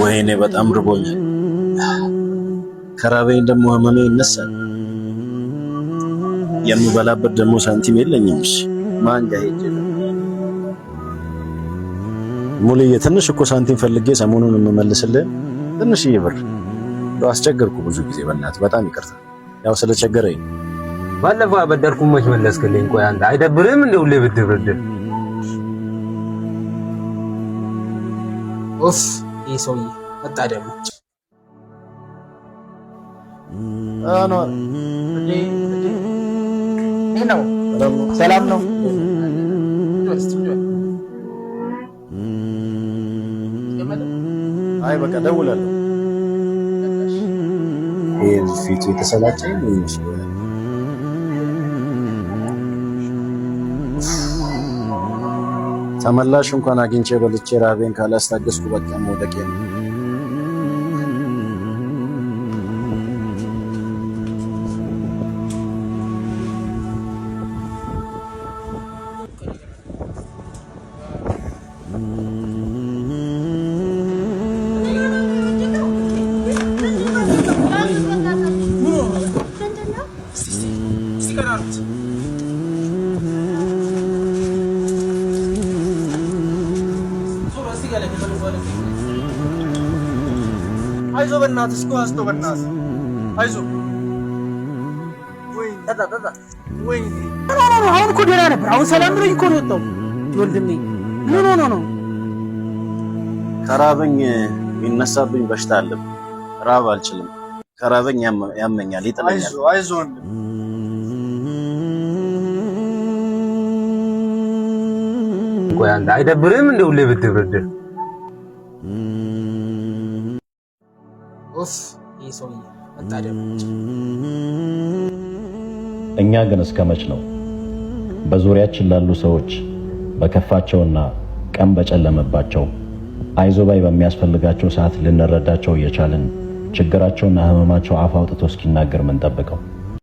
ወይኔ በጣም ርቦኛል። ከራበኝ ደግሞ ህመሜ ይነሳል። የምበላበት ደግሞ ሳንቲም የለኝም። እሺ ማን ጋር ሄጄ ሙሉዬ፣ ትንሽ እኮ ሳንቲም ፈልጌ ሰሞኑን የምመልስልህ ትንሽዬ ብር አስቸገርኩ ብዙ ጊዜ። በእናትህ በጣም ይቅርታ፣ ያው ስለቸገረኝ። ባለፈው አበደርኩህ መች መለስክልኝ? ቆይ አንተ አይደብርህም እንደ ሁሌ ብድር ብድር? ኡፍ፣ ይህ ሰውዬ መጣ ደግሞ። አኗር። ነው፣ ሰላም ነው። አይ በቃ ደውላለሁ። ይህ ፊቱ የተሰላጨ ነው የሚመስለው። ተመላሽ እንኳን አግኝቼ በልቼ ራቤን ካላስታገስኩ በቃ መውደቄ ነው። አይዞ በእናትህ፣ እስኪ ውሃ ስጠው በእናትህ፣ አይዞ። ወይኔ። አሁን እኮ ደህና ነበር። አሁን ሰላም ብሎኝ እኮ ነው የወጣው። ወንድሜ ምን ሆኖ ነው? ከራበኝ የሚነሳብኝ በሽታ አለብኝ። ራብ አልችልም። ከራበኝ ያመኛል፣ ይጥለኛል። አይዞ አይዞ ወንድም። ቆይ አንተ አይደብርህም እንደ ሁሌ ብድር ብድር? ኡፍ፣ ይህ ሰውዬ መጣ ደግሞ። እኛ ግን እስከ መች ነው በዙሪያችን ላሉ ሰዎች በከፋቸውና ቀን በጨለመባቸው አይዞህ ባይ በሚያስፈልጋቸው ሰዓት ልንረዳቸው እየቻልን ችግራቸውና ህመማቸው አፍ አውጥቶ እስኪናገር ምንጠብቀው?